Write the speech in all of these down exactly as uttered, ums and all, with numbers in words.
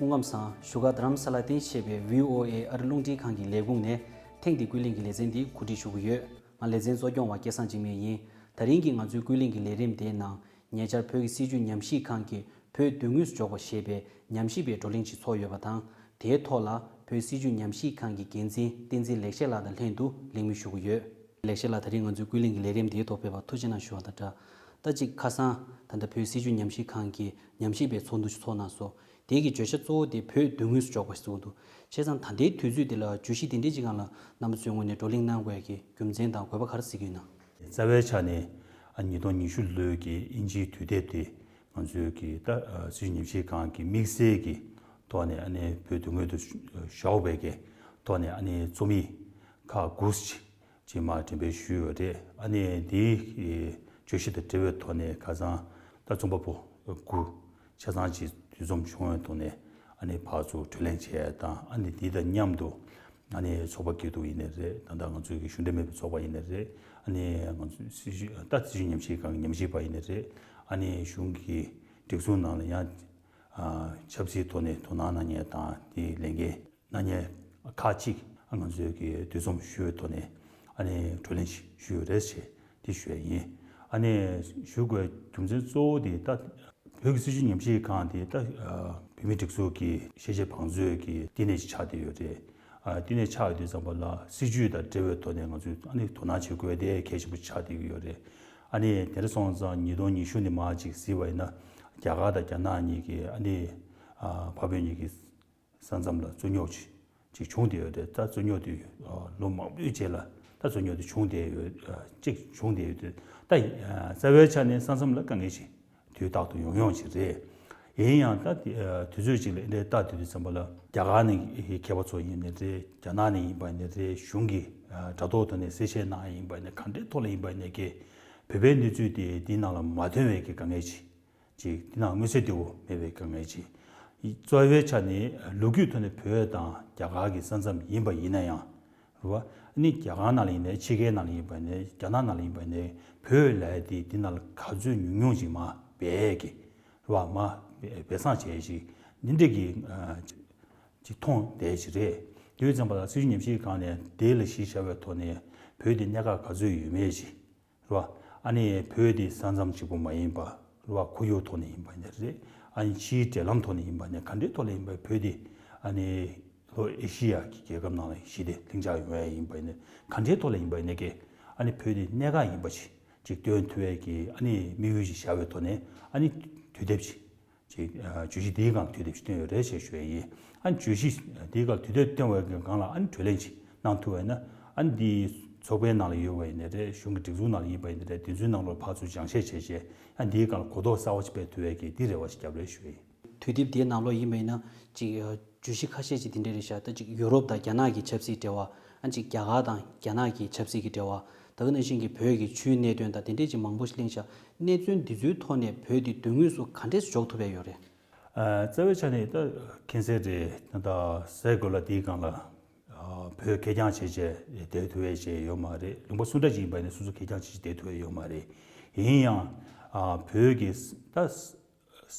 སྐུ་ཁམས་བཟང་། བཞུགས་སྒར་རྡ་རམ་ས་ལ་སྟེང་བྱས་པའི་ཝི་ཨོ་ཨེ་ཨ་རི་རླུང་འཕྲིན་ཁང་གི་ལས་ཁུངས་ནས་ཐེངས་འདིའི་ཀུན་གླེང་གི་ལེ་ཚན་འདི་གོ་སྒྲིག་ཞུ་གི་ཡོད། ང་ལེ་ཚན་གཙོ་སྐྱོང་བ་སྐལ་བཟང་འཇིགས་མེད་ཡིན། ད་རིང་གི་ང་ཚོའི་ཀུན་གླེང་གི་ལས་རིམ་དེའི་ནང་ཉེ་ཆར་བོད་ཀྱི་སྲིད་བྱུས་ཉམས་ཞིབ་ཁང་གིས་བོད་མདུན་ངོས་སུ་འཇོག་པ་ཞེས་པའི་ཉམས་ཞིབ་པའི་བགྲོ་གླེང་ཞིག་ཚོགས་ཡོད་པ་དང་། དེའི་ཐོག་ལ་བོད་སྲིད་བྱུས་ཉམས་ཞིབ་ཁང་གི་འགན་འཛིན་བསྟན་འཛིན་ལེགས་བཤད་ལགས་དང་ལྷན་དུ་གླེང་མོལ་ཞུ་གི་ཡོད། ལེགས་བཤད་ལགས་ད་རིང་ང་ཚོའི་ཀུན་གླེང་གི་ལས་རིམ་འདིའི་ཐོག་ཕེབས་པར་ཐུགས་རྗེ་གནང་ཞུ་བ་དང་སྦྲགས། ད་ཅིག་ཁ་སང་ད་ལྟ་བོད་སྲིད་བྱུས་ཉམས་ཞིབ་ཁང་གི་ཉམས་ཞིབ་པའི་ཚོགས་འདུ་ཞིག་ཚོགས་གནང་སོང་། དེ་གི་བརྗོད་བྱ་གཙོ་བོ་དེ་བོད་མདུན་ངོས་སུ་འཇོག་པ་ཞིག་ཚོགས་འདུ། བྱས་ཙང་ད་ལྟའི་དུས་ཚོད་འདི་ལ་བརྗོད་གཞི་དེ་འདྲའི་ཅིག་སྒང་ལ་རྣམ་པ་ཚོའི་ངོས་ནས་བགྲོ་གླེང་གནང་དགོས་ཀྱི་རྒྱུ་མཚན་དང་དགོས་པ་ག་རེ་གཟིགས་ཀྱི་ཡོད་ན། རྩ་བའི་ཆ་ནས་ཨ་ཉིས་སྟོང་ཉི་ཤུ་ལོའི་གི་དབྱིན་ཇིའི་དུས་དེབ་དེ་ང་ཚོའི་གི་ད་སྲིད་བྱུས་ཉམས་ཞིབ་ཁང་གི་དམིགས་བསལ་གྱི་ཐོག་ནས་ཨ་ནི་བོད་དོན་དངོས་དུ་ཞོགས་པའི་གི་ཐོག་ནས་ཨ་ནི་རྩོམ་ཡིག་ཁག་དགུ་ཅིག་མར་འགྲེམས་སྤེལ་ཞུས་ཡོད་རེད། ཨ་ནི་དེའི་གི་བརྗོད་གཞི་དང་འབྲེལ་བའི་ཐོག་ནས་ཁ་སང་ད་རྩོམ་པ་པོ་དགུ་ཆ་ཚང་ཅིག་འདུ་འཛོམས་བྱུང་བའི་ཐོག་ནས་ཨ་ནི་ཕར་ཚུར་གྲོས་གླེང་བྱས་དང་། ཨ་ནི་དེ་དང་མཉམ་དུ་ཨ་ནི་ཚོགས་པ་སྐྱིད་སྡུག་ཡིན་ནའི་རེད། ད་ལྟ་ང་ཚོའི་གི་གཞུང་འབྲེལ་མེད་པའི་ཚོགས་པ་ཡིན་ནའི་རེད། ཨ་ནི་ང་ཚོའི་སྲིད་བྱུས་ད་སྲིད་བྱུས་ཉམས་ཞིབ་ཁང་གི་ཉམས་ཞིབ་པ་ཡིན་ནའི་རེད། ཨ་ནི་གཞུང་གི་སྒྲིག་འཛུགས་ནང་ལ་ཡང་ཆབ་སྲིད་ཐོག་ནས་དོ་སྣང་གནང་མཁན་དང་དེའི་ལས་འགན་གནང་མཁན་ཁག་ཅིག་ང་ཚོའི་གི་འདུ་འཛོམས་ཞུ་བའི་ཐོག་ནས་ཨ་ནི་བགྲོ་གླེང་ཞུ་ཡོད་རེད་ཅེས་དེ་ཞུ་ཡ་ཡིན། ཨ་ནི་ཞུ་དགོས་རྒྱུ་མཚན་གཙོ་བོ་དེ་ད་བོད་ཀྱི་སྲིད་བྱུས་ཉམས་ཞིབ་ཁང་དེ་ད་བོད་མིའི་སྒྲིག་འཛུགས་ཀྱི་ཤེས་བྱའི་བང་མཛོད་ཀྱི་བསྟི་གནས་ཅིག་ཆགས་བསྡད་ཡོད་རེད། ཨ་བསྟི་གནས་ཆགས་ཡོད་དུས་ཙམ་པ་ལ་སྲིད་བྱུས་དང་འབྲེལ་བའི་ཐོག་ནས་ང་ཚོས་ཨ་ནི་དོ་སྣང་བྱེད་དགོས་དེ་གལ་ཆེན་པོ་ཆགས་བསྡད་ཀྱི་ཡོད་རེད། ཨ་ནི་དེ་འདྲ་སོང་ཙང་ཉིས་སྟོང་ཉི་ཤུ་ནས་མར་ཅིག་གཟིགས་པ་ཡིན་ན་རྒྱ་གར་དང་རྒྱ་ནག་གཉིས་ཀྱི་ཨ་ནི་ཨ་འཕགས་བོད་གཉིས་ཀྱི་ས་མཚམས་ལ་རྩོད་རྙོག་ཅིག་ཅིག་བྱུང་བསྡད་ཡོད་རེད། ད་རྩོད་རྙོག་དེ་ལོ་མང་པོའི་རྗེས་ལ་ད་རྩོད་རྙོག་དེ་བྱུང་བསྡད་ཡོད། ཅིག་བྱུང་བསྡད་ཡོད་དུས་ད་རྩ་བའི་ཆ་ནས་ས་མཚམས་ལ་དཀའ་ངལ་ཅིག་དུས་རྟག་ཏུ་ཡོང་ཡོང་ཅིག་རེད། ཡིན་ཡང་ད་དུས་ཚོད་ཅིག་ལ་འདི་ལྟ་དུས་དུས་ཙམ་པ་ལ་རྒྱ་གར་ནས་མཁས་པ་ཚོ་ཡིན་ནའི་རེད། རྒྱ་ནག་ནས་ཡིན་པ་ཡིན་ནའི་རེད། གཞུང་གི་དྲ་ཐོག་ཐོག་ནས་གསལ་བཤད་གནང་ཡ་ཡིན་པ་ཡིན་ནའི་གང་འདྲའི་ཐོག་ལ་ཡིན་པ་ཡིན་ནའི་ཀྱི་བོད་པའི་གནས་ཚུལ་དེ་འདི་ནང་ལ་མ་ཐོན་པའི་གི་དཀའ་ངལ་ཅིག་ཅིག་འདི་ནང་མངོན་གསལ་དོད་པོ་མེད་པའི་དཀའ་ངལ་ཅིག་གཙོ་བོའི་ཆ་ནས་ལོ་རྒྱུས་ཐོག་ནས་བོད་དང་རྒྱ་གར་གྱི་ས་མཚམས་ཡིན་པ་ཡིན་ན་ཡང་རེད་བ། ཨ་ནི་རྒྱ་གར་ནང་ལ་ཡིན་ནའི་ཕྱི་རྒྱལ་ནང་ལ་ཡིན་པ་ནའི་རྒྱ་ནག་ནང་ལ་ཡིན་པ་ནའི་བོད་ལབ་ཡ་དེ་འདི་ནང་ལ་ག་ཚོད་ཉུང་ཉུང་ཅིག་མར་སྦས་གི་རེད་བ། མར་སྦས་གསང་བྱས་ཅིག་འདི་འདྲ་གི་ཅིག་མཐོང་བསྡད་ཅིག་རེད། དུས་ཙམ་པ་ལ་སྲིད་བྱུས་ཉམས་ཞིབ་ཁང་ནས་དེ་ལ་གཞི་བཞག་པའི་ཐོག་ནས་བོད་དེ་གནད་འགག་ག་ཚོད་ཡོད་མེད་ཅིག་རེད་བ། ཨ་ནི་བོད་དེ་ས་མཚམས་གཅིག་པུ་མ་ཡིན་པ་རེད་བ། ཁོར་ཡུག་ཐོག་ནས་ཡིན་པ་ཡིན་ནའི་རེད། ཨ་ནི་ཕྱིའི་འབྲེལ་ལམ་ཐོག་ནས་ཡིན་པ་ནས་ག་འདྲའི་ཐོག་ལ་ཡིན་པ་བོད་དེ་ཨ་ནི་ལྷོ་ཨེ་ཤི་ཡ་གི་རྒྱལ་ཁབ་ནང་ལ་གཞི་དེ་ལྷིང་འཇགས་ཡོང་ཡ་ཡིན་པ་ཡིན་ནའི་ག་འདྲའི་ཐོག་ལ་ཡིན་པ་ཡིན་ནའི་ཀྱི་ཨ་ནི་བོད་དེ་གནད་འགག་ཡིན་པ་ཞིག་ཅིག་སྟོན་ཐུབ་ཡ་གི་ཨ་ནི་དམིགས་ཡུལ་ཞིག་བཞག་པའི་ཐོག་ནས་ཨ་ནི་དུས་དེབ་ཅིག་ཅིག་ཨ་བརྗོད་གཞི་འདིའི་སྒང་ལ་དུས་དེབ་ཅིག་བཏོན་ཡོད་རེད་ཅེས་ཞུ་ཡ་ཡིན། ཨ་ནི་བརྗོད་གཞི་འདིའི་སྒང་ལ་དུས་དེབ་བཏོན་པའི་སྒང་ལ་ཨ་ནི་གྲོས་གླེང་ཅིག་གནང་ཐུབ་པ་ཡིན་ན་ཨ་ནི་འདིའི་ཚོགས་པའི་ནང་ལ་ཡོད་པ་ཡིན་ནའི་རེད། གཞུང་གི་སྒྲིག་འཛུགས་ནང་ལ་ཡིན་པ་ཡིན་ནའི་རེད། དེ་ཚོའི་ནང་ལོགས་ཕར་ཚུར་སྦྱང་བཤད་བྱས་བྱས་ཨ་ནི་འདིའི་སྒང་ལ་གོ་རྟོགས་གསར་པ་ཅིག་སྤེལ་ཐུབ་པའི་གི་འདི་རེ་བ་ཞིག་བརྒྱབ་རེད་ཞུ་ཡ་ཡིན། དུས་དེབ་དེའི་ནང་ལོགས་ཡིན་པ་ཡིན་ན་ཅིག་བརྗོད་གཞི་ཁ་ཤས་ཅིག་དེ་འདྲ་རེད་ཤག་ད་ཅིག་ཡུ་རོབ་དང་རྒྱ་ནག་གི་ཆབ་སྲིད་འབྲེལ་བ། ཨ་ཅིག་རྒྱ་གར་དང་རྒྱ་ནག་གི་ཆབ་སྲིད་ཀྱི་འབྲེལ་བ། ད་ག་ནང་བཞིན་གྱི་བོད་ཀྱི་ཆུའི་གནད་དོན་དང་དེ་འདྲས་ཅིག་མང་པོ་ཞིག་གླེང་ཤག་གནས་ཚུལ་འདི་ཚོའི་ཐོག་ནས་བོད་འདི་མདུན་ངོས་སུ་ག་འདྲས་འཇོག་ཐུབ་ཡ་ཡོད་རེད། ཨ་རྩ་བའི་ཆ་ནས་ད་མཁྱེན་གསལ་རེད། ད་ཟེར་དགོས་ལ་དེའི་སྒང་ལ་ཨ་བོད་ཁེར་རྐྱང་བྱས་བྱས་བསྡད་ཐུབ་ཡ་ཅིག་ཡོད་མ་རེད། ལུང་པ་སུ་འདྲ་ཅིག་ཡིན་པ་ཡིན་ན་སོ་སོ་ཁེར་རྐྱང་བྱས་བྱས་བསྡད་ཐུབ་ཡ་ཡོད་མ་རེད། ཡིན་ཡང་ཨ་བོད་ཀྱི་ད་ས་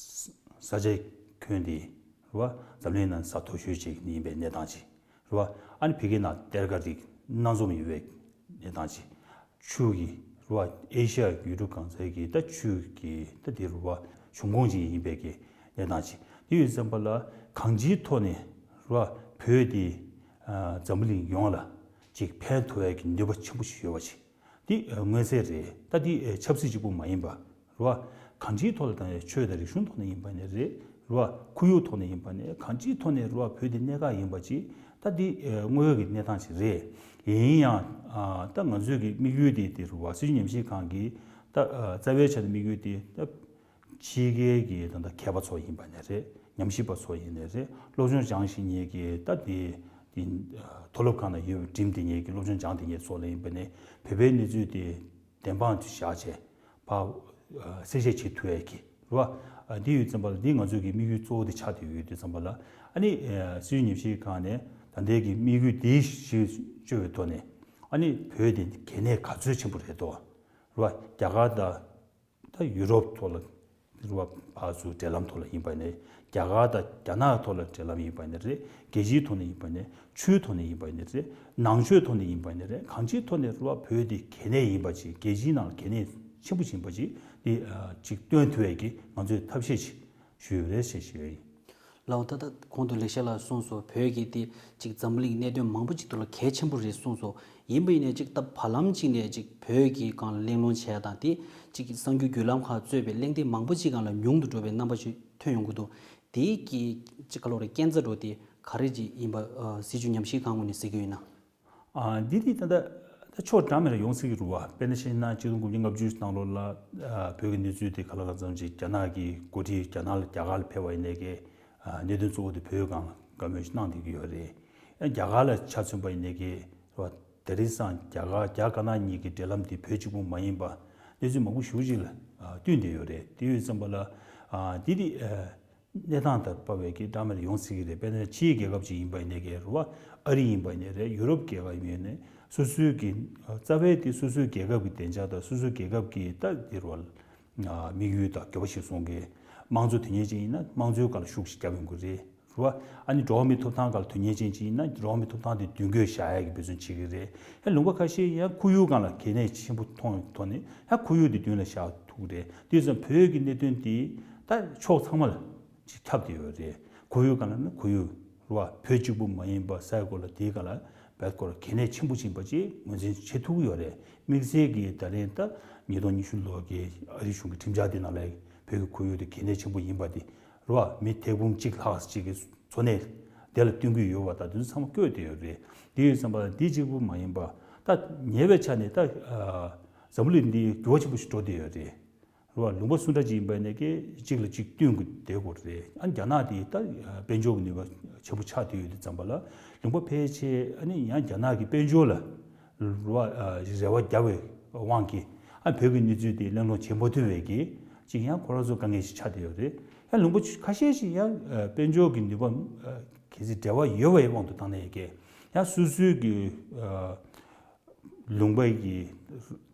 ཆ་ཁྱོན་འདི་རེད་བ། འཛམ་གླིང་ནང་ས་མཐོ་ཤོས་ཅིག་ཡིན་པའི་གནས་སྟངས་ཅིག་རེད་བ། ཨ་ནི་ཕ་གི་ནང་གཏེར་ཁ་རིགས་སྣ་འཛོམས་ཡོད་པའི་གནས་སྟངས་ཅིག་ཆུ་གི་རེད་བ། ཨེ་ཤ་ཡའི་ཡུལ་གྲུ་གང་ས་གི་ད་ཆུ་གི་ད་འདི་རེད་བ། འབྱུང་ཁུངས་ཅིག་ཡིན་པའི་གི་གནས་སྟངས་ཅིག་དེ་ཡོད་ཙམ་པ་ལ་གང་ཅིའི་ཐོག་ནས་རེད་བ། བོད་འདི་ཨ་འཛམ་བུ་གླིང་ཡོངས་ལ་ཅིག་ཕན་ཐོགས་ཡ་གི་ནུས་པ་ཆེན་པོ་ཞིག་ཡོད་པ་ཅིག་འདི་མངོན་གསལ་རེད། ད་འདི་ཆབ་སྲིད་གཅིག་པུ་མ་ཡིན་པ་རེད་བ། གང་ཅིའི་ཐོག་ལ་ད་ཆོས་དང་རིག་གཞུང་ཐོག་ནས་ཡིན་པ་ནས་རེད་རེད་བ། ཁོར་ཡུག་ཐོག་ནས་ཡིན་པ་ནས་གང་ཅིའི་ཐོག་ནས་རེད་བ། བོད་འདི་གནད་འགག་ཡིན་པ་ཅིག་ད་འདི་དངོས་ཡོད་ཀྱི་གནས་སྟངས་ཅིག་རེད། ཡིན་ཡང་ད་ང་ཚོའི་གི་དམིགས་ཡུལ་འདི་འདི་རེད་བ། སྲིད་བྱུས་ཉམས་ཞིབ་ཁང་གི་ད་རྩ་བའི་ཆ་ནས་དམིགས་ཡུལ་འདི་ད་ཕྱི་རྒྱལ་གྱི་ད་ལྟ་མཁས་པ་ཚོ་ཡིན་པ་ནས་རེད། ཉམས་ཞིབ་པ་ཚོ་ཡིན་ནས་རེད། སློབ་སྦྱོང་སྦྱངས་ཤིང་ངེད་ཀྱི་ད་དེ་དེ་མཐོ་སློབ་ཁང་ནང་ཡོད་པའི་འགྲིམ་དེ་ངེད་ཀྱི་སློབ་སྦྱོང་སྦྱངས་དེ་ངེད་ཚོ་ལ་ཡིན་པ་ནས་བོད་པའི་གནས་ཚུལ་དེ་བདེན་དཔང་དུ་བཞག་བྱས་ཕར་གསལ་བཤད་བྱེད་ཐུབ་ཡས་ཀྱི་རེད་བ། འདི་ཡོད་ཙམ་པ་ལ་འདི་ང་ཚོའི་གི་དམིགས་ཡུལ་གཙོ་བོ་དེ་ཆགས་བསྡད་ཡོད་དུས་ཙམ་པ་ལ་ཨ་ནི་སྲིད་བྱུས་ཉམས་ཞིབ་ཁང་ནས་ད་ལྟའི་གི་དམིགས་ཡུལ་དེའི་གཞི་བཅོལ་བའི་ཐོག་ནས་ཨ་ནི་བོད་དེ་གལ་གནད་ག་ཚོད་ཆེན་པོ་རེད་དོ། རེད་བ། རྒྱ་གར་དང་ད་ཡུ་རོབ་ཐོག་ལ་རེད་བ། ཕར་ཚུར་འབྲེལ་ལམ་ཐོག་ལ་ཡིན་པ་ནས་ རྒྱ་གར་དང་རྒྱ་ནག་ཐོག་ལ་འབྲེལ་ལམ་ཡིན་པ་ཡིན་ན་རེད། རྒྱལ་སྤྱིའི་ཐོག་ནས་ཡིན་པ་ཡིན་ན་རེད། ཆོས་ཐོག་ནས་ཡིན་པ་ཡིན་ན་རེད། ནང་ཆོས་ཐོག་ནས་ཡིན་པ་ཡིན་ན་རེད། གང་ཅིའི་ཐོག་ནས་རེད་བ། བོད་དེ་གལ་གནད་ཡིན་པ་ཅིག་རྒྱལ་སྤྱིའི་ནང་ལ་གལ་གནད་ཆེན་པོ་ཡིན་པ་ཅིག་དེ་ཅིག་སྟོན་ཐུབ་ཡས་ཀྱི་ང་ཚོས་ཐབས་ཤེས་ཅིག་ཞུས་ཡོད་རེད་ཞེས་ཞུས་ཡོད་ཡིན། ལགས་འོ། ད་ལྟ་གོང་དུ་ལེགས་བཤད་ལགས་གསུངས་སོང་། བོད་ཀྱི་དེ་ཅིག་འཛམ་བུ་གླིང་གནད་དོན་མང་པོ་ཅིག་ཐོག་ལ་གལ་ཆེན་པོ་རེད་གསུངས་སོང་། ཡིན་པ་ཡིན་ནའི་ཅིག་ད་བར་ལམ་ཅིག་ནས་ཅིག་བོད་ཀྱི་སྒང་ལ་གླེང་སློང་བྱས་དང་དེ་ཅིག་གསར་འགྱུར་བརྒྱུད་ལམ་ཁག་གཙོས་པའི་གླེང་སྟེགས་མང་པོ་ཅིག་སྒང་ལ་ཉུང་དུ་འགྲོ་བའི་རྣམ་པ་ཅིག་ཐོན་ཡོང་གི་འདུག་དེའི་གི་ཅིག་ག་ལོ་རེ་རྐྱེན་རྩ་འགྲོ་དེ་ག་རེ་ཅིག་ཡིན་པ་ཨ་སྲིད་བྱུས་ཉམས་ཞིབ་ཁང་ངོས་ནས་གཟིགས་ཀྱི་ཡོད་ན། ཨ་འདི་དེ་ད་ལྟ་ད་ཕྱོགས་འདྲ་མི་འདྲ་ཡོང་སྲིད་ཀྱི་རེད་བ། དཔེར་ན་བཤད་ན་ཆིག་སྟོང་དགུ་བརྒྱ་ལྔ་བཅུ་ནང་ལོགས་ལ་ཨ་བོད་ཀྱི་གནས་ཚུལ་དེ་ག་ལ་གང་འཚམ་ཅིག་རྒྱ་ནག་གི་འགོ་ཁྲིད་རྒྱ་ནག་ལ་རྒྱ་གར་ལ་ཕེབས་པ་ཡིན་ནའི་གི་ཨ་གནད་དོན་གཙོ་བོ་དེ་བོད་སྒང་ལ་བཀའ་མོལ་ཞིག་གནང་བསྡད་ཀྱི་ཡོད་རེད། ཨ་རྒྱ་གར་ལ་ཆ་མཚོན་པ་ཡིན་ནའི་གི་རེད་བ། དེ་རིང་སང་རྒྱ་གར་རྒྱ་དཀར་ནག་གཉིས་ཀྱི་འབྲེལ་ལམ་དེ་བོད་གཅིག་པུ་མ་ཡིན་པ་གནས་ཚུལ་མང་པོ་ཞེ་པོ་ཅིག་ལ་ཨ་བསྟུན་བསྡད་ཡོད་རེད། དེ་ཡོད་ཙམ་པ་ལ་ཨ་འདི་དེ་ཨ། གནས་སྟངས་དང་དཔག་པའི་གི་འདྲ་མིན་ཡོང་སྲིད་ཀྱི་རེད། དཔེར་ན་ཕྱིའི་རྒྱལ་ཁབ་ཅིག་ཡིན་པ་ཡིན་ནའི་གི་རེད་བ། ཨ་རི་ཡིན་པ་ཡིན་ནའི་རེད། ཡུ་རོབ་རྒྱལ་ཁབ་ཡིན་ནའི་སོ་སོའི་གི་རྩ་བའི་དེ་སོ་སོའི་རྒྱལ་ཁབ་ཀྱི་བདེ་འཇགས་དང་སོ་སོའི་རྒྱལ་ཁབ་ཀྱི་ད་དེ་རེད་བ། དམིགས་ཡུལ་དང་འགྱུར་བ་ཞིག་སོང་གི། དམངས་གཙོ་དོན་གཉེར་ཅན་ཡིན་ན་དམངས་གཙོའི་སྒང་ལ་ཤུགས་ཤིག་བརྒྱབ་ཡོང་གི་རེད། རེད་བ། ཨ་ནི་འགྲོ་བ་མིའི་ཐོབ་ཐང་སྒང་ལ་དོན་གཉེར་ཅན་ཅིག་ཡིན་ན་འགྲོ་བ་མིའི་ཐོབ་ཐང་དེ་མདུན་སྐྱོད་བཞག་ཡག་གི་འབད་བརྩོན་བྱེད་ཀྱི་རེད། ཡང་ལུང་པ་ཁ་ཤས་ཡང་ཁོར་ཡུག་སྒང་ལ་གལ་གནད་ཆེན་པོ་མཐོང་བའི་ཐོག་ནས་ཡང་ཁོར་ཡུག་དེ་མདུན་ལ་བཞག་ཐུབ་ཀྱི་རེད། དེ་ཙམ་བོད་ཀྱི་གནད་དོན་དེ་ད་ཕྱོགས་ཚང་མ་ལ་ཅིག་ཁྱབ་བསྡད་ཡོད་རེད། ཁོར་ཡུག་སྒང་ལ་ན་ཁོར་ཡུག་རེད་བ། བོད་གཅིག་པུ་མ་ཡིན་པ་ས་ཡ་སྐོར་ལ་དེའི་སྒང་ལ་བོད་སྐོར་གལ་གནད་ཆེན་པོ་ཕྱིན་པ་ཅིག་ངོས་འཛིན་བྱེད་ཐུབ་ཀྱི་ཡོད་རེད། དམིགས་བསལ་གྱིས་ད་རིང་ད་ཉིས་སྟོང་ཉི་ཤུ་ལོ་གི་ཨ་རི་གཞུང་གི་ཁྲིམས་འཆར་དེ་ནང་ལ་བོད་ཀྱི་ཁོར་ཡུག་དེ་གལ་གནད་ཆེན་པོ་ཡིན་པ་དེ་རེད་བ། མི་ཐེར་འབུམ་གཅིག་ལྷག་ཅིག་གི་འཚོ་གནས་དེ་ལ་བསྟུན་གྱི་ཡོད་པ་དང་དེ་ཚོ་ཚང་མ་བཀོད་བསྡད་ཡོད་རེད། དེ་ཡོད་ཙམ་པ་ལ་འདི་གཅིག་པུ་མ་ཡིན་པ་ད་ཉེ་བའི་ཆ་ནས་ད་འཛམ་བུ་གླིང་འདི་འགྱུར་བ་ཆེན་པོ་ཞིག་འགྲོ་བསྡད་ཡོད་རེད། རེད་བ། ལུང་པ་སུ་འདྲ་ཅིག་ཡིན་པ་ཡིན་ནའི་གི་གཅིག་ལ་གཅིག་བསྟུན་དགོས་བསྡད་དགོས་རེད། ཨ་རྒྱ་ནག་དེ་ད་དཔལ་འབྱོར་གྱི་ནུས་པ་ཆེན་པོ་ཆགས་བསྡད་ཡོད་དུས་ཙམ་པ་ལ་ལུང་པ་ཕལ་ཆེར་ཨ་ནི་ཡང་རྒྱ་ནག་གི་དཔལ་འབྱོར་ལ་རེད་བ། རེ་བ་རྒྱབ་པའི་དབང་གིས་ཨ་བོད་ཀྱི་གནས་ཚུལ་དེ་གླེང་སློང་བྱེད་མ་ཐུབ་པའི་གི་ཅིག་ཡང་ཁོ་རང་ཚོ་དཀའ་ངལ་ཞིག་ཆགས་བསྡད་ཡོད་རེད། ཡང་ལུང་པ་ཁ་ཤས་ཤིག་ཡང་དཔལ་འབྱོར་གྱི་ནུས་པ་གལ་སྲིད་འབྲེལ་བ་ཡོད་པའི་དབང་དུ་བཏང་ནའི་གི་ཡང་སོ་སོའི་གི་ལུང་པའི་གི་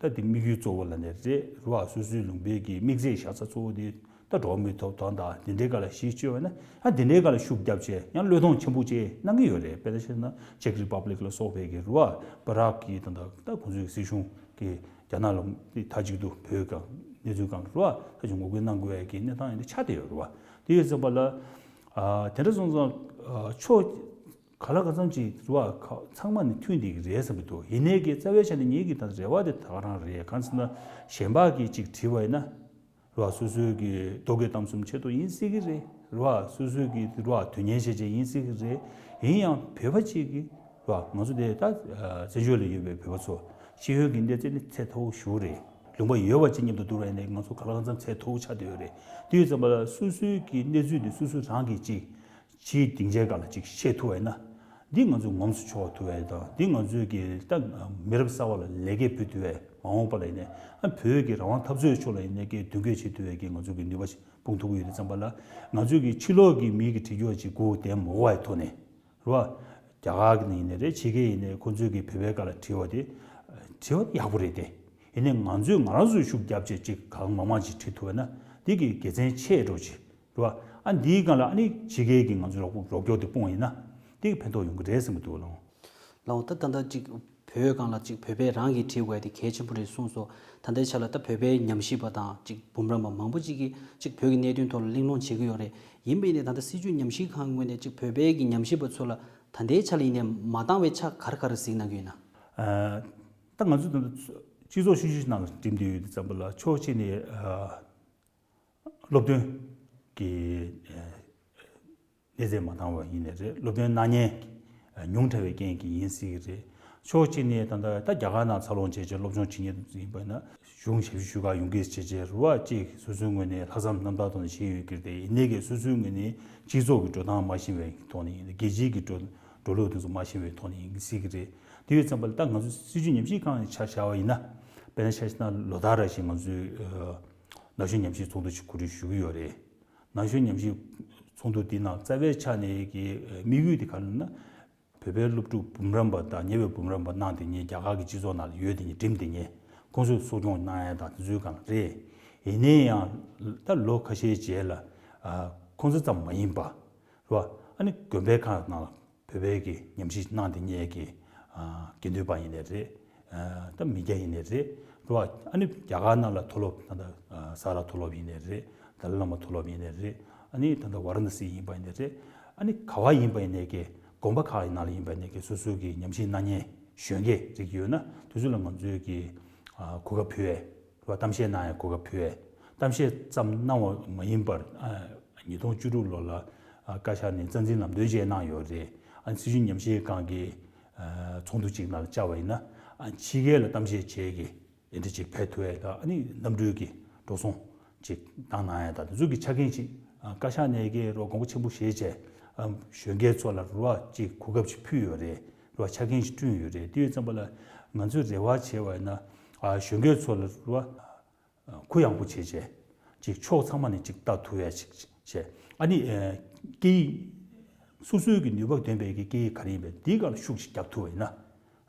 ད་དེ་དམིགས་ཡུལ་གཙོ་བོ་ལབ་ནའི་རེད། རེད་བ། སོ་སོའི་ལུང་པའི་གི་དམིགས་ཚད་བཞག་ས་གཙོ་བོ་དེ་ད་འགྲོ་བ་མིའི་ཐོབ་ཐང་དང་དེ་འདྲའི་སྒང་ལ་གཞི་བཅོལ་བ་ན་ཡང་དེ་འདྲའི་སྒང་ལ་ཤུགས་བརྒྱབ་བྱས་ཡང་བློས་གཏོང་ཆེན་པོ་བྱས་གནང་གི་ཡོད་རེད། དཔེར་ན་བཤད་ན་ཅེཀ་རི་པབ་ལིག་ལ་སོགས་པའི་གི་རེད་བ། པ་རག་གི་ད་ད་ད་ཁོང་ཚོའི་སྲིད་གཞུང་གི་རྒྱ་ནག་ལ་མཐའ་གཅིག་ཏུ་བོད་སྒང་གནས་ཚུལ་སྒང་རེད་བ། མཐའ་གཅིག་ངོ་རྒོལ་གནང་དགོས་ཡ་གི་གནས་སྟངས་ཡིན་ན་ཆགས་བསྡད་ཡོད་རེད་བ། དེ་ཡོད་ཙམ་པ་ལ་ཨ་དེ་འདྲ་སོང་ཙང་ཨ་ཕྱོགས་ག་ལ་གང་འཚམ་ཅིག་རེད་བ། ཁ་ཚང་མ་ནི་མཐུན་བསྡད་ཀྱི་རེད་བསམ་གྱི་འདུག་ཡིན་ནའི་གི་རྩ་བའི་ཆ་ནས་ངེད་ཀྱི་ད་རེ་བ་དེ་ད་ག་རང་རེད། གང་ཟེར་ན་གཞན་པ་གིས་ཅིག་བྲིས་པ་ཡིན་ན་རེད་བ། སོ་སོའི་གི་རྡོ་སྐས་གཏམ་གསུམ་ཆེད་དུ་ཡིན་སྲིད་ཀྱི་རེད། རེད་བ། སོ་སོའི་གི་རེད་བ། དོན་གཉེར་བྱས་བྱས་ཡིན་སྲིད་ཀྱི་རེད། ཡིན་ཡང་བོད་པ་གཅིག་གིས་རེད་བ། ང་ཚོ་དེ་ད་བཙན་བྱོལ་ལ་ཡོད་པའི་བོད་པ་ཚོ་ཤེས་ཡོན་གྱི་གནས་ཚད་ནི་ཚད་མཐོ་པོ་ཞེ་པོ་རེད། ལུང་པ་ཡོད་པ་ཅིག་མཉམ་དུ་བསྡུར་བ་ཡིན་ན་ང་ཚོ་ག་ལ་གང་འཚམ་ཚད་མཐོ་པོ་ཆགས་བསྡད་ཡོད་རེད། དེ་ཡོད་ཙམ་པ་ལ་སོ་སོའི་གི་གནས་ཚུལ་དེ་སོ་སོ་རང་གིས་ཅིག་ཕྱིའི་སྡིངས་ཆའི་སྒང་ལ་ཅིག་བཤད་ཐུབ་པ་ཡིན་ན། འདི་ང་ཚོས་ངོམས་སུ་ཆོག་ཐུབ་པ་དང་འདི་ང་ཚོས་ཀྱི་ད་མི་རབས་གསར་བ་ལ་ལེགས་སྐྱེས་ཕུལ་ཐུབ་པའི་མ་འོངས་པ་ལ་ཡིན་ནའི་ཨ་བོད་ཀྱི་རང་དབང་འཐབ་རྩོད་ཕྱོགས་ལ་ཡིན་ནའི་ཀྱི་མདུན་སྐྱོད་བྱེད་ཐུབ་པའི་ཀྱི་ང་ཚོ་གི་ནུས་པ་ཞིག་སྤུངས་ཐུབ་ཀྱི་ཡོད་དུས་ཙམ་པ་ལ་ང་ཚོས་ཀྱི་ཕྱི་ལོགས་ཀྱི་མི་གི་བྲིས་རྒྱུ་ཅིག་སྒུག་བསྡད་མ་དགོས་པའི་ཐོག་ནས་རེད་བ། རྒྱ་གར་གྱི་ཡིན་ནའི་རེད། ཕྱི་རྒྱལ་ཡིན་ནའི་ཁོ་ཚོས་ཀྱི་བོད་པའི་སྒང་ལ་བྲིས་པ་དེ་བྲིས་པ་དེ་ཡག་པོ་རེད་དེ། ཡིན་ནའི་ང་ཚོས་ང་རང་ཚོས་ཤུགས་བརྒྱབ་བྱས་ཅིག་གང་མང་མང་ཅིག་བྲིས་ཐུབ་པ་ན་འདི་གི་དགེ་མཚན་ཆེ་འགྲོ་ཅིག་རེད་བ། ཨ་འདིའི་སྒང་ལ་ཨ་ནི་ཕྱི་རྒྱལ་གྱི་ང་ཚོའི་རོགས་རོགས་སྐྱོར་དེ་སྤུངས་ཡིན་ན་འདི་གི་ཕན་ཐོགས་ཡོང་གི་རེད་བསམ་གྱི་འདུག་ལགས། ལགས་འོང་། ད་ད་ལྟ་ཅིག་བོད་སྒང་ལ་ཅིག་བོད་པས་རང་གིས་བྲིས་དགོས་དེ་གལ་ཆེན་པོ་རེད་གསུངས་སོང་། ད་ལྟའི་ཆ་ལ་ད་བོད་པའི་ཉམས་ཞིབ་པ་དང་ཅིག་འབུམ་རམས་པ་མང་པོ་ཅིག་གིས་ཅིག་བོད་ཀྱི་གནད་དོན་ཐོག་ལ་གླེང་སློང་བྱེད་ཀྱི་ཡོད་རེད། ཡིན་པ་ཡིན་ནའི་ད་ལྟ་སྲིད་བྱུས་ཉམས་ཞིབ་ཁང་ངོས་ནས་ཅིག་བོད་པའི་གི་ཉམས་ཞིབ་པ་ཚོ་ལ་ད་ལྟའི་ཆ་ལ་ཡིན་ནའི་མ་འདང་བའི་ཆ་ག་རེ་ག་རེ་གཟིགས་གནང་གི་ཡོད་ན། ཨ་ད་ང་ཚོ་ད་ལྟ་སྤྱི་ཚོགས་བཤུས་གཞོག་ནང་ལ་འགྲིམས་བསྡད་ཡོད་དུས་ཙམ་པ་ལ་ཕྱོགས་གཅིག་ནས་ཨ། སློབ་སྟོན་གྱི་ཨ་གནས་ཚད་མ་འདང་བ་ཡིན་ནའི་རེད། སློབ་སྟོན་གནང་མཁན་ཉུང་དྲགས་པའི་རྐྱེན་གྱིས་ཡིན་སྲིད་ཀྱི་རེད། ཕྱོགས་གཅིག་ནས་ད་ལྟ་ད་རྒྱ་གར་ནང་འཚར་ལོངས་བྱས་བྱས་སློབ་སྦྱོང་བྱེད་མཁན་ཡིན་པ་ན་གཞུང་ཞབས་ཞུ་ཁག་ཡོང་གི་བྱས་བྱས་རེད་བ། གཅིག་སོ་སོའི་ངོས་ནས་ལྷག་བསམ་རྣམ་དག་ཐོག་ནས་བྱས་ཡོད་ཀྱི་རེད། ཡིན་ནའི་གི་སོ་སོའི་ངོས་ནས་སྤྱི་ཚོགས་ཀྱི་འགྲོ་སྟངས་མ་ཤེས་པའི་ཐོག་ནས་ཡིན། རྒྱལ་སྤྱིའི་གི་འགྲོ་འགྲོ་ལུགས་དེ་ཚོ་མ་ཤེས་པའི་ཐོག་ནས་ཡིན་སྲིད་ཀྱི་རེད། དེ་ཡོད་ཙམ་པ་ལ་ད་ང་ཚོ་སྲིད་བྱུས་ཉམས་ཞིབ་ཁང་ནས་ཆ་བཞག་པ་ཡིན་ན། དཔེར་ན་ཆ་བཞག་ན་ལོ་ལྟར་རེ་བཞིན་ང་ཚོའི་ཨ་ན་གཞོན་ཉམས་ཞིབ་ཚོགས་འདུ་ཞིག་གོ་སྒྲིག་ཞུ་གི་ཡོད་རེད། ན་གཞོན་ཉམས་ཞིབ་ཚོགས་འདུ་འདི་ནང་རྩ་བའི་ཆ་ནས་ཀྱི་དམིགས་ཡུལ་དེ་ག་རེ་ལབ་ན། བོད་པའི་སློབ་ཕྲུག་འབུམ་རམས་པ་དང་ཉེ་བའི་འབུམ་རམས་པ་གནང་དེ་ཉིད་རྒྱ་གར་གྱི་སྤྱི་ཚོགས་ནང་ལ་ཡོད་དེ་ཉིད་འགྲིམས་དེ་ཉིད་ཁོང་ཚོས་གསོ་སྐྱོང་གནང་ཡ་དང་དེ་ཚོའི་སྒང་རེད། ཡིན་ནའི་ཡང་ད་ལོ་ཁ་ཤས་རྗེས་ལ་ཨ་ ཁོང་ཚོ་ཙམ་མ་ཡིན་པ་རེད་བ། ཨ་ནི་དགོན་པའི་ཁག་ནང་ལ་བོད་པའི་གི་ཉམས་ཞིབ་གནང་བསྡད་མཁན་གྱི་ཨ་དགེ་འདུན་པ་ཡིན་ནའི་རེད། ཨ་ད་མི་སྐྱ་ཡིན་ནའི་རེད། རེད་བ། ཨ་ནི་རྒྱ་གར་ནང་ལ་མཐོ་སློབ་ད་ལྟ་ཨ་ས་རཱ་མཐོ་སློབ་ཡིན་ནའི་རེད། ཏཱ་ལའི་བླ་མ་མཐོ་སློབ་ཡིན་ནའི་རེད། ཨ་ནི་ད་ལྟ་ཝཱ་ར་ཎ་སི་ཡིན་པ་ཡིན་ནའི་རེད། ཨ་ནི་ག་བ་ཡིན་པ་ཡིན་ནའི་གི་དགོན་པ་ཁག་ཡི་ནང་ལ་ཡིན་པ་ཡིན་ནའི་གི་སོ་སོ་གི་ཉམས་ཞིབ་གནང་མཁན་གཞོན་སྐྱེས་རིགས་ཡོད་ན་དེ་ཚོ་ལ་ང་ཚོས་གི་ཨ་གོ་སྐབས་ཕུལ་ཡས། རེད་བ། གཏམ་བཤད་གནང་ཡ་གོ་སྐབས་ཕུལ་བས། གཏམ་བཤད་ཙམ་གནང་བ་མ་ཡིན་པར་ཨ་ཉིས་སྟོང་བཅུ་དྲུག་ལོ་ལ་ཨ་བཀའ་ཤག་ནས་རྩ་འཛིན་ལམ་སྟོན་བཅས་གནང་ཡོད་རེད། ཨ་སྲིད་བྱུས་ཉམས་ཞིབ་ཁང་གི་ཨ་ཚོགས་འདུ་གཅིག་ནང་ལ་བཅར་བ་ཡིན་ན་ཨ་ཕྱི་རྒྱལ་ལ་གཏམ་བཤད་བྱེད་ཀྱི་དེ་འདྲ་ཅིག་ཕེབས་ཐུབ་ཡས་ལ་ཨ་ནི་གནམ་གྲུའི་གི་འགྲོ་སོང་ཅིག་བཏང་གནང་ཡ་དང་དེ་ཚོ་གི་ཆ་རྐྱེན་ཅིག་ཨ་བཀའ་ཤག་ནས་ཀྱི་རོགས་དགོངས་པ་ཆེན་པོ་བཞེས་བྱས་ཨ་གཞོན་སྐྱེས་ཚོ་ལ་རོགས་ཅིག་གོ་སྐབས་ཅིག་ཕུལ་ཡོད་རེད། རེད་བ། ཆ་རྐྱེན་ཞིག་བསྐྲུན་ཡོད་རེད། དེ་ཡོད་ཙམ་པ་ལ་ང་ཚོས་རེ་བ་བྱས་པ་ཡིན་ན་ཨ་གཞོན་སྐྱེས་ཚོ་ལ་རེད་བ། གུ་ཡངས་པོ་བྱས་བྱས་ཅིག་ཕྱོགས་ཚང་མ་ནས་ཅིག་ལྟ་ཐུབ་ཡ་ཅིག་བྱས། ཨ་ནི་ཨ་སྐད་ཡིག་སོ་སོའི་གི་ནུས་པ་ལྡན་པའི་གི་སྐད་ཡིག་ག་རེ་ཡིན་པས་དེའི་སྒང་ལ་ཤུགས་ཤིག་རྒྱབ་ཐུབ་པ་ཡིན་ན་རེད་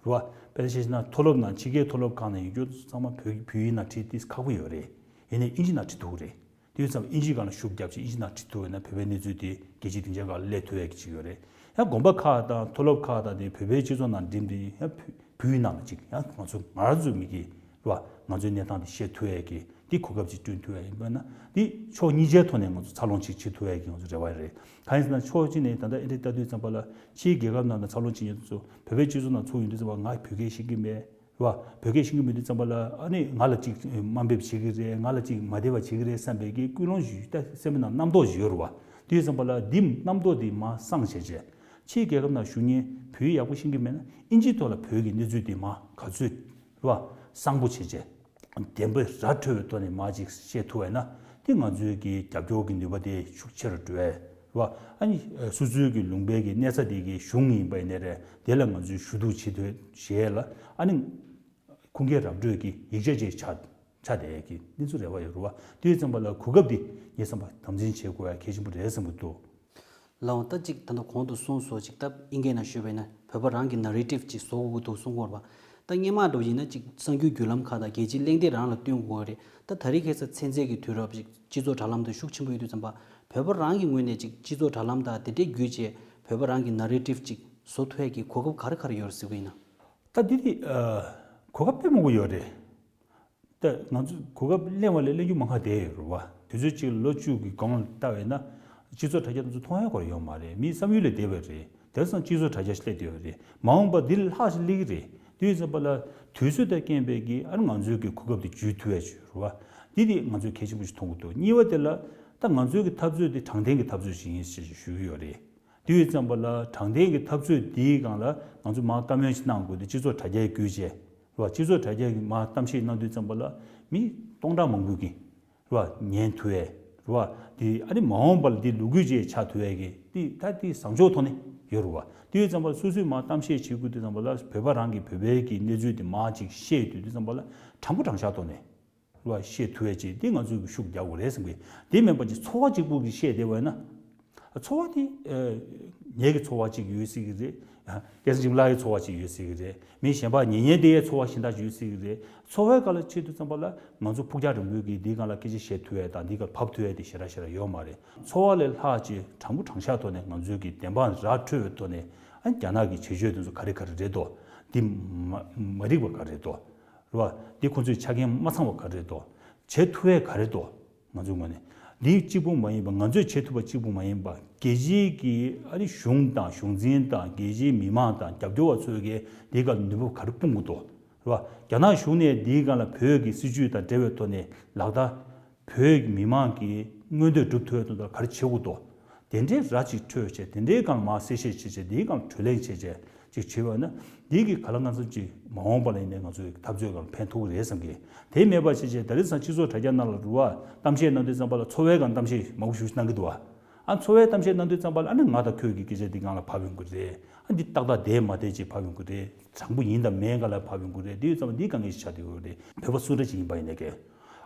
བ། དཔེར་ན་བཤད་ན་མཐོ་སློབ་ནང་ཕྱི་རྒྱལ་མཐོ་སློབ་ཁག་ནང་ཡོད་རྒྱུ་ཚང་མ་བོད་བོད་ཡིག་ནང་བྲིས་ཏེ་ཁག་པོ་ཡོད་རེད། ཡིན་ནའི་ཨིན་ཇི་ནང་བྲིས་ཐུབ་ཀྱི་རེད། དེ་ཙམ་ཨིན་ཇིའི་སྒང་ལ་ཤུགས་རྒྱབ་ཅིག་ཨིན་ཇི་ནང་བྲིས་ཐུབ་པ་ན་བོད་པའི་གནས་ཚུལ་དེ་རྒྱལ་སྤྱིའི་སྡིངས་ཆའི་སྒང་ལ་སླེབས་ཐུབ་ཡ་གི་ཅིག་ཡོད་རེད། ཡང་དགོན་པ་ཁག་དང་མཐོ་སློབ་ཁག་དང་དེ་བོད་པའི་སྤྱི་ཚོགས་ནང་འགྲིམས་ཏེ་ཡང་བོད་བོད་ཡིག་ནང་ལ་ཅིག་ཡང་ང་ཚོ་ང་རང་ཚོའི་མི་གི་རེད་བ། ང་ཚོའི་གནས་སྟངས་དེ་བཤད་ཐུབ་ཡ་གི་དེ་གོ་སྐབས་ཅིག་བསྐྲུན་ཐུབ་ཡ་ཡིན་པ་ན་དེ་ཕྱོགས་གཉིས་ཆའི་ཐོག་ནས་ང་ཚོ་འཚར་ལོངས་ཅིག་བྱེད་ཐུབ་ཡ་གི་ང་ཚོ་རེ་བ་རེད། གང་ཡིན་ཟེར་ན་ཕྱོགས་གཅིག་ནས་ད་ལྟ་ཨེ་འདྲས་ལྟ་དུས་ཙམ་པ་ལ་ཕྱིའི་རྒྱལ་ཁབ་ནང་ལ་འཚར་ལོངས་བྱེད་མཁན་ཚོ་བོད་པའི་སྤྱི་ཚོགས་ནང་ཚུར་ཡོང་དུས་ཙམ་པ་ང་བོད་སྐད་ཤེས་ཀྱི་མེད། རེད་བ། བོད་སྐད་ཤེས་ཀྱི་མེད་དུས་ཙམ་པ་ལ་ཨ་ནི་ང་ལ་ཅིག་དམའ་འབེབས་བྱེད་ཀྱི་རེད། ང་ལ་ཅིག་མ་བདེ་བ་བྱེད་ཀྱི་རེད་བསམ་པའི་གི་ཀུན་སློང་ཞིག་ད་སེམས་པའི་ནང་རྣམ་རྟོག་ཞིག་ཡོད་རེད་བ། དེ་ཡོད་ཙམ་པ་ལ་འདི་རྣམ་རྟོག་འདི་མར་སངས་བྱས་བྱས། ཕྱིའི་རྒྱལ་ཁབ་ནང་བཞུགས་མཁན་བོད་ཡིག་ཡག་པོ་ཤེས་ཀྱི་མེད་ན་ཨིན་ཇིའི་ཐོག་ལ་བོད་ཀྱི་གནས་ཚུལ་འདི་མར་ག་ཚོད་རེད་བ། གསང་པོ་བྱས་བྱས། བདེན་པ་ར་འཕྲོད་པའི་ཐོག་ནས་མར་ཅིག་བཤད་ཐུབ་པ་ཡིན་ན་དེ་ང་ཚོའི་གི་རྒྱབ་སྐྱོར་གྱི་ནུས་པ་དེ་ཤུགས་ཆེ་རུ་འགྲོ་ཡས་རེད་བ། ཨ་ནི་སོ་སོའི་གི་ལུང་པའི་གི་གནས་ས་དེ་གི་གཞུང་ཡིན་པ་ཡིན་ནའི་རེད། དེ་ལ་ང་ཚོས་ཞུ་གཏུག་བྱེད་ཐུབ་བྱེད་ཡས་ལ་ཨ་ནི་ཁུངས་སྐྱེལ་ར་སྤྲོད་ཀྱི་ཡིག་ཆ་ཅིག་ཆགས་ཆགས་བསྡད་ཡས་ཀྱི་གནས་ཚུལ་རེ་བ་ཡོད་རེད་བ། དེ་ཡོད་ཙམ་པ་ལ་གོ་སྐབས་འདི་ངས་བསམ་པ་དམ་འཛིན་བྱེད་དགོས་ཡ་གལ་ཆེན་པོ་རེད་བསམ་གྱི་འདུག་ལགས་འོང་། ད་ཅིག་ད་ལྟ་གོང་དུ་གསུངས་སོང་ཅིག་ད་ཨིན་སྐད་ནང་ཞུས་པ་ཡིན་ན་བོད་པ་རང་གི་ནེ་རེ་ཊིབ་ཅིག་བཟོ་དགོས་ཀྱི་འདུག་གསུང་གི་ཡོད་རེད་པ། ད་སྔོན་མ་འདྲ་བོ་ཡིན་ན་ཅིག་གསར་འགྱུར་བརྒྱུད་ལམ་ཁག་དང་རྒྱལ་སྤྱིའི་གླེང་སྟེགས་རང་ལ་བཏོན་དགོས་རེད། ད་ད་རེས་ཁ་སང་ཚན་རྩལ་གྱི་དུས་རབས་ཅིག་སྤྱི་ཚོགས་དྲ་ལམ་དུ་ཤུགས་ཆེན་པོ་ཡོད་དུས་ཙམ་པ་བོད་པ་རང་གི་ངོས་ནས་ཅིག་སྤྱི་ཚོགས་དྲ་ལམ་དང་དེ་འདྲའི་བརྒྱུད་བྱས་བོད་པ་རང་གི་ནེ་རེ་ཊིབ་ཅིག་བཟོ་ཐུབ་ཡས་ཀྱི་གོ་སྐབས་ག་རེ་ག་རེ་ཡོད་རེད་ཟེར་གྱི་ཡིན་ན། ད་འདི་དེ་གོ་སྐབས་དཔེ་མང་པོ་ཡོད་རེད། ད་ང་ཚོ་གོ་སྐབས་གླེང་བ་ལས་གླེང་རྒྱུ་མང་ཁ་བསྡད་ཡོད་རེད་བ། དུས་ཚོད་གཅིག་ལོ་བཅུ་གི་གོང་ལ་ལྟ་བས་ན་སྤྱི་ཚོགས་དྲ་རྒྱ་དེ་ཚོ་མཐོང་ཡ་སྐོར་ཡོད་མ་རེད། མིའི་བསམ་ཡུལ་ལས་འདས་པ་རེད། དེང་སང་སྤྱི་ཚོགས་དྲ་རྒྱ་ཞིག་སླེབས་བསྡད་ཡོད་རེད། མ་འོངས་པ་འདི་ལས་ལྷག་ཞིག་སླེབས་ཀྱི་རེད། དེ་ཡོད་ཙམ་པ་ལ་དུས་ཚོད་དང་རྐྱེན་པས་ཀྱི་ཨ་ནི་ང་ཚོའི་གི་གོ་སྐབས་དེ་འཇུས་ཐུབ་ཡ་ཅིག་རེད་བ། འདི་དེ་ང་ཚོས་གལ་ཆེན་པོ་ཞིག་མཐོང་གི་འདུག་གཉིས་པ་དེ་ལ་ད་ང་ཚོའི་གི་འཐབ་རྩོད་དེ་དྲང་བདེན་གྱི་འཐབ་རྩོད་ཞིག་ཡིན་ཞེས་ཞུ་གི་ཡོད་རེད། དེ་ཡོད་ཙམ་པ་ལ་དྲང་བདེན་གྱི་འཐབ་རྩོད་འདིའི་སྒང་ལ་ང་ཚོ་མར་བཀའ་མོལ་ཞིག་གནང་དགོས་དུས་སྤྱི་ཚོགས་དྲ་རྒྱའི་བརྒྱུད་བྱས། རེད་བ། སྤྱི་ཚོགས་དྲ་རྒྱ་གི་མར་གཏམ་བཤད་གནང་དུས་ཙམ་པ་ལ་མི་སྟོང་ཕྲག་མང་པོ་གིས་རེད་བ། ཉན་ཐུབ་ཡས་རེད་བ། དེ་ཨ་ནི་མ་འོངས་པ་ལ་དེ་ལོ་རྒྱུས་ཅིག་ཆགས་ཐུབ་ཡས་ཀྱི་དེ་ད་དེ་བཟང་ཕྱོགས་ཐོག་ནས་ཡོད་རེད་བ། དེ་ཡོད་ཙམ་པ་ལ་སོ་སོས་མར་གཏམ་བཤད་བྱེད་དགོས་དུས་ཙམ་པ་ལ་བོད་པ་རང་གིས་བོད་པའི་གི་གནས་ཚུལ་དེ་མར་ཅིག་བཤད་དུས་དུས་ཙམ་པ་ལ་དྲང་པོ་དྲང་བཞག་ཐོག་ནས་རེད་བ། བཤད་ཐུབ་ཡས་ཅིག་དེ་ང་ཚོས་གི་ཤུགས་རྒྱག་དགོས་རེད་བསམ་གི། དེ་མིན་པ་ཅིག་ཚོར་བ་གཅིག་པུ་གིས་བཤད་བསྡད་པ་ཡིན་ན། ཚོར་བ་དེ་ཨ་ངེད་ཀྱི་ཚོར་བ་གཅིག་ཡོད་སྲིད་ཀྱི་རེད། སྐལ་བཟང་འཇིགས་མེད་ལགས་ཀྱི་ཚོར་བ་གཅིག་ཡོད་སྲིད་ཀྱི་རེད། མི་གཞན་པ་ཉན་ཉན་དེ་ཡའི་ཚོར་བ་གཞན་དག་ཅིག་ཡོད་སྲིད་ཀྱི་རེད། ཚོར་བའི་སྒང་ལ་ཆེད་དུ་བརྩམས་པ་ལ་ང་ཚོ་ཕུགས་རྒྱང་རིང་པོའི་གི་འདིའི་སྒང་ལ་སྐད་ཆ་བཤད་ཐུབ་ཡས་དང་འདིའི་སྒང་ལ་བབས་ཐུབ་ཡས་དེ་ཞེ་དྲག་ཞེ་དྲག་ཡོད་མ་རེད། ཚོར་བ་ལས་ལྷག་ཅིག་དྲང་པོ་དྲང་བཞག་ཐོག་ནས་ང་ཚོའི་གི་བདེན་དཔང་ར་འཕྲོད་པའི་ཐོག་ནས་ཨ་རྒྱ་ནག་གི་བྱེད་སྤྱོད་དེ་ཚོ་ག་རེ་ག་རེ་རེད་དོ། འདི་མ་མ་རིག་པ་ག་རེ་རེད་དོ། རེད་བ། འདི་ཁོང་ཚོའི་ཆ་རྐྱེན་མ་ཚང་བ་ག་རེ་རེད་དོ། བྱེད་ཐུབ་ཡས་ག་རེ་རེད་དོ། ང་ཚོའི་ངོས་ནས། འདི་གཅིག་པུ་མ་ཡིན་པར་ང་ཚོས་བྱེད་ཐུབ་པ་གཅིག་པུ་མ་ཡིན་པར་རྒྱལ་སྤྱིའི་གི་ཨ་ནི་གཞུང་དང་གཞུང་འཛིན་དང་རྒྱལ་སྤྱིའི་མི་མང་དང་རྒྱབ་སྐྱོར་བ་ཚོས་གི་འདིའི་སྒང་ནུས་པ་ག་རེ་སྤུངས་དགོས་འདུག་རེད་བ། རྒྱ་ནག་གཞུང་ནས་འདིའི་སྒང་ལ་བོད་ཀྱི་སྲིད་བྱུས་དང་འབྲེལ་བའི་ཐོག་ནས་ལག་བསྟར། བོད་ཀྱི་མི་མང་གི་མངོན་འདོད་སྒྲུབ་ཐུབ་ཡས་དོན་དག་ག་རེ་བྱེད་དགོས་འདུག་དེ་འདྲའི་ར་ཅིག་འཕྲོད་བྱས་དེ་འདྲའི་སྒང་ལ་མར་གསལ་བཤད་བྱས་བྱས་འདིའི་སྒང་ལ་གྲོས་གླེང་བྱས་བྱས། ཅིག་བྱེད་པ་ན་འདི་གི་ག་ལ་ང་ཚོ་ཅིག་མ་འོངས་པ་ལ་ཡིན་ནའི་ང་ཚོའི་འཐབ་རྩོད་སྒང་ལ་ཕན་ཐོགས་ཀྱི་རེད་བསམ་གི། དེ་མེད་པ་བྱས་བྱས་ད་རེས་སང་སྤྱི་ཚོགས་དྲ་རྒྱ་ནང་ལ་རུ་བ་གཏམ་བཤད་གནང་དུས་ཙམ་པ་ལ་ཚོར་བའི་སྒང་གཏམ་བཤད་མང་པོ་ཞིག་གནང་གི་འདུག་བ། ཨ་ཚོར་བའི་གཏམ་བཤད་གནང་དུས་ཙམ་པ་ལ་ཨ་ནི་ང་དང་ཁྱོད་ཀྱི་སྐད་ཆ་འདི་སྒང་ལ་བབས་ཡོང་གི་རེད། ཨ་འདི་ཏག་ཏག་བསྡད་མ་བསྡད་ཅིག་བབས་ཡོང་གི་རེད། དྲང་པོ་ཡིན་དང་མིན་སྒང་ལ་བབས་ཡོང་གི་རེད། འདི་ཡོད་ཙམ་པ་འདི་དཀའ་ངལ་ཞིག་ཆགས་བསྡད་ཡོད་རེད། བོད་པ་སུ་འདྲ་ཅིག་ཡིན་པ་ཡིན་ནའི་ཀྱང་།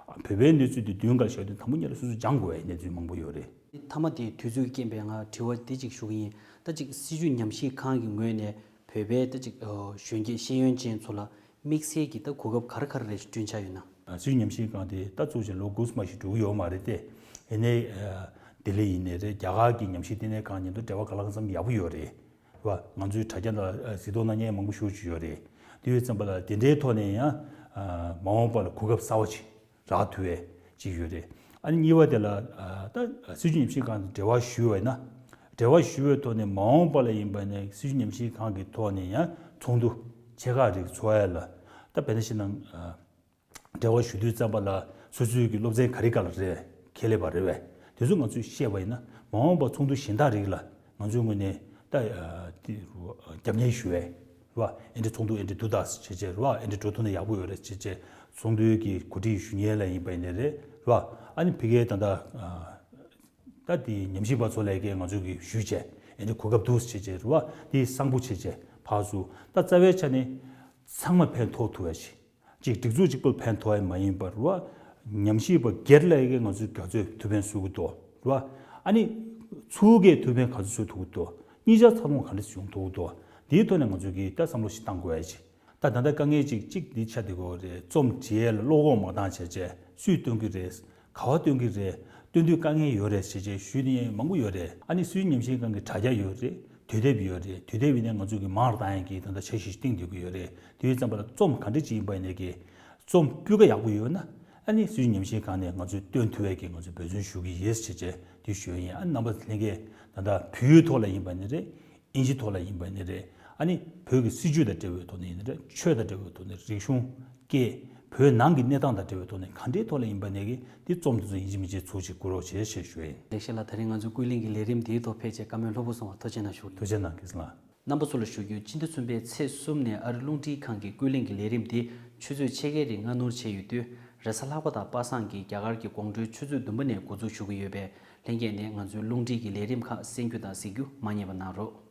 བོད་པའི་གནས་ཚུལ་འདི་མདུན་སྒང་ལ་བཞག་དུས་དང་པོ་ཉིད་ལ་སོ་སོས་སྦྱང་དགོས་པའི་གནས་ཚུལ་མང་པོ་ཡོད་རེད། མཐའ་མ་དེ་དུས་ཚོད་ཀྱི་རྐྱེན་པས་ང་དྲི་བ་འདི་གཅིག་ཞུ་གི་ཡིན། ད་ཅིག་སྲིད་བྱུས་ཉམས་ཞིབ་ཁང་གི་ངོས་ནས་བོད་པའི་ད་ཅིག་ཨ་གཞོན་སྐྱེས་ཤེས་ཡོན་ཅན་ཚོ་ལ་དམིགས་བསལ་གྱི་ད་གོ་སྐབས་ག་རེ་ག་རེ་རེ་བསྐྲུན་འཆར་ཡོད་ན། སྲིད་བྱུས་ཉམས་ཞིབ་ཁང་དེ་ད་བཙུགས་བྱས་ལོ་དགུ་ཙམ་ཞིག་འགྲོ་གི་ཡོད་མ་རེད་དེ། ཡིན་ནའི་ཨ་ ལྡི་ལི་ཡིན་ནའི་རེད། རྒྱ་གར་གྱི་ཉམས་ཞིབ་ལྟེ་གནས་ཁང་མཉམ་དུ་འབྲེལ་བ་གང་ལ་གང་འཚམ་ཡག་པོ་ཡོད་རེད། རེད་བ། ང་ཚོའི་དྲ་རྒྱ་ལ་གཟིགས་རྟོག་གནང་མཁན་མང་པོ་ཞེ་པོ་ཅིག་ཡོད་རེད། དེ་ཡོད་ཙམ་པ་ལ་དེ་འདྲའི་ཐོག་ནས་ཡང་མ་འོངས་པ་ལ་གོ་སྐབས་གསར་བ་ཅིག་རག་ཐུབ་པའི་ཅིག་ཡོད་རེད། ཨ་ནི་གཉིས་པ་དེ་ལ་ད་སྲིད་བྱུས་ཉམས་ཞིབ་ཁང་དང་འབྲེལ་བ་ཞུས་པ་ཡིན་ན། འབྲེལ་བ་ཞུས་པའི་ཐོག་ནས་མ་འོངས་པ་ལ་ཡིན་པ་ནས་སྲིད་བྱུས་ཉམས་ཞིབ་ཁང་གི་ཐོག་ནས་ཡང་ཚོགས་འདུ་ཆེ་ཁག་རིགས་ཚོགས་ཡ་ལ་ད་དཔེར་ན་བཤད་ན། འབྲེལ་བ་ཞུ་དུས་ཙམ་པ་ལ་སོ་སོའི་གི་སློབ་ཚན་ག་རེ་ག་ལ་རེད། ཁས་ལེན་པ་རེད་བས། དེ་ཚོ་ང་ཚོས་བཤད་པ་ཡིན་ན་མ་འོངས་པ་ཚོགས་འདུ་གཞན་དག་རིགས་ལ་ང་ཚོའི་ངོས་ནས་ད་དེ་རྒྱབ་གཉེར་ཞུ་བས། རེད་བ། ཨེ་འདྲ་ཚོགས་འདུ་ཨེ་འདྲ་འདུག་ད་བྱས་བྱས། རེད་བ། ཨེ་འདྲ་འགྲོ་ཐུབ་ན་ཡག་པོ་ཡོད་རེད་བྱས་བྱས། ཚོགས་འདུའི་གི་གོ་སྒྲིག་ཞུ་མཁན་ལ་ཡིན་པ་ཡིན་ནའི་རེད། རེད་བ། ཨ་ནི་ཕ་གིའི་ད་ལྟ་ད་དེ་ཉམས་ཞིབ་པ་ཚོ་ལ་གི་ང་ཚོས་གི་ཞུས་བྱས། ཨེ་འདྲ་གོ་སྐབས་འདུག་བྱས་བྱས། རེད་བ། དེ་གསང་པོ་བྱས་བྱས་ཕར་ཚུར་ད་རྩ་བའི་ཆ་ནས་ཚང་མ་ཕན་ཐོགས་ཐུབ་པ་ཞིག་གཅིག་སྒྲིག་འཛུགས་གཅིག་པོ་ཕན་ཐོགས་ཡ་མ་ཡིན་པར་བ། ཉམས་ཞིབ་པ་སྒེར་ལ་ཡི་གེ་ང་ཚོས་རྒྱ་མཚོས་ཐུགས་ཕན་གསོས་ཀྱི་འདུག་བ། ཨ་ནི་ཚུར་གྱིས་ཐུགས་ཕན་ག་ཚོད་གསོས་ཐུབ་ཀྱི་འདུག་གཉིས་ཆ་འཚར་ལོངས་ག་འདྲ་བྱུང་ཐུབ་ཀྱི་འདུག་དེའི་ཐོག་ནས་ང་ཚོས་ཀྱིས་ད་བསམ་བློ་ཞིག་བཏང་དགོས་ཡ་ཅིག་ད་ད་ལྟ་དཀའ་ངལ་ཅིག་གཅིག་འདི་ཆགས་བསྡད་ཀྱི་ཡོད་རེད། རྩོམ་བྲིས་ཡ་ལ་བློ་ཁོག་མ་བཏང་བྱས་བྱས་སུས་སྟོན་གྱི་རེད། ག་བ་སྟོན་གྱི་རེད། སྟོན་དུས་དཀའ་ངལ་ཡོད་རེད་ཟེར་བྱས་ཞུས་ནས་མང་པོ་ཡོད་རེད། ཨ་ནི་སྲིད་བྱུས་ཉམས་ཞིབ་ཁང་གི་དྲ་རྒྱ་ཡོད་རེད། དུས་དེབ་ཡོད་རེད། དུས་དེབ་ཡིན་ནའི་ང་ཚོ་གི་མང་རུ་བཏང་ཡག་གི་ད་ལྟ་འཆར་གཞི་ཞིག་བཏིང་བསྡད་ཀྱི་ཡོད་རེད། དེ་ཡོད་ཙམ་པ་ལ་རྩོམ་ག་འདྲ་ཅིག་ཡིན་པ་ཡིན་ནའི་གི་རྩོམ་སྤུས་ཀ་ཡག་པོ་ཡོད་ན་ཨ་ནི་སྲིད་བྱུས་ཉམས་ཞིབ་ཁང་ནས་ང་ཚོས་སྟོན་ཐུབ་ཡག་གི་ང་ཚོས་འབད་བརྩོན་ཞུ་གི་ཡོད་ཟེར་བྱས་དེ་ཞུ་ཡ་ཡིན། ཨ་ནི་རྣམ་པ་ལྷན་རྒྱས་ད་ལྟ་བོད་ཡིག་ཐོག་ལ་ཡིན་པ་ཡིན་ནའི་རེད། དབྱིན་ཇི་ཐོག་ལ་ཡིན་པ་ཡིན་ནའི་རེད། ཨ་ནི་བོད་ཀྱི་སྲིད་བྱུས་དང་འབྲེལ་བའི་ཐོག་ནས་ཡིན་ནའི་རེད། ཆོས་དང་འབྲེལ་བའི་ཐོག་ནས་རིག་གཞུང་སྐད། བོད་ནང་གི་གནས་སྟངས་དང་འབྲེལ་བའི་ཐོག་ནས་ག་འདྲའི་ཐོག་ལ་ཡིན་པ་ནས་ཀྱི་འདི་རྩོམ་འདི་ཚོ་ཡིན་གཅིག་མིན་གཅིག་ཚུར་ཅིག་བསྐུར་རོགས་བྱེད་ཞེས་ཞུ་ཡིན། ལེགས་བཤད་ལགས། ད་རིང་ང་ཚོའི་ཀུན་གླེང་གི་ལས་རིམ་འདིའི་ཐོག་ཕེབས་བྱས་བཀའ་མོལ་ལྷུག་པོ་གསུངས་པར་ཐུགས་རྗེ་གནང་ཞུ། ཐུགས་རྗེ་གནང་། ཁྱེད་ལགས། རྣམ་པ་ཚོ་ལ་ཞུ་རྒྱུ། སྤྱི་ཟླ་གསུམ་པའི་ཚེས་གསུམ་ནས་ཨ་རི་རླུང་འཕྲིན་ཁང་གི་ཀུན་གླེང་གི་ལས་རིམ་འདི་ཆུ་ཚོད་ཕྱེད་ཀའི་རིང་སྔ་སྣུར་བྱས་ཡོད་དུས། རེས་གཟའ་ལྷག་པ་དང་པ་སངས་ཀྱིས་རྒྱ་གར་གྱི་དགོང་དྲོའི་ཆུ་ཚོད་བདུན་པ་ནས་འགོ་འཛུགས་ཞུ་གི་ཡོད་པས། ལྷན་རྒྱས་ནས་ང་ཚོའི་རླུང་འཕྲིན་གྱི་ལས་རིམ་ཁག་གསན་རྒྱུ་དང་གཟིགས་རྒྱུ་མ་བསྙེལ་བ་གནང་རོགས།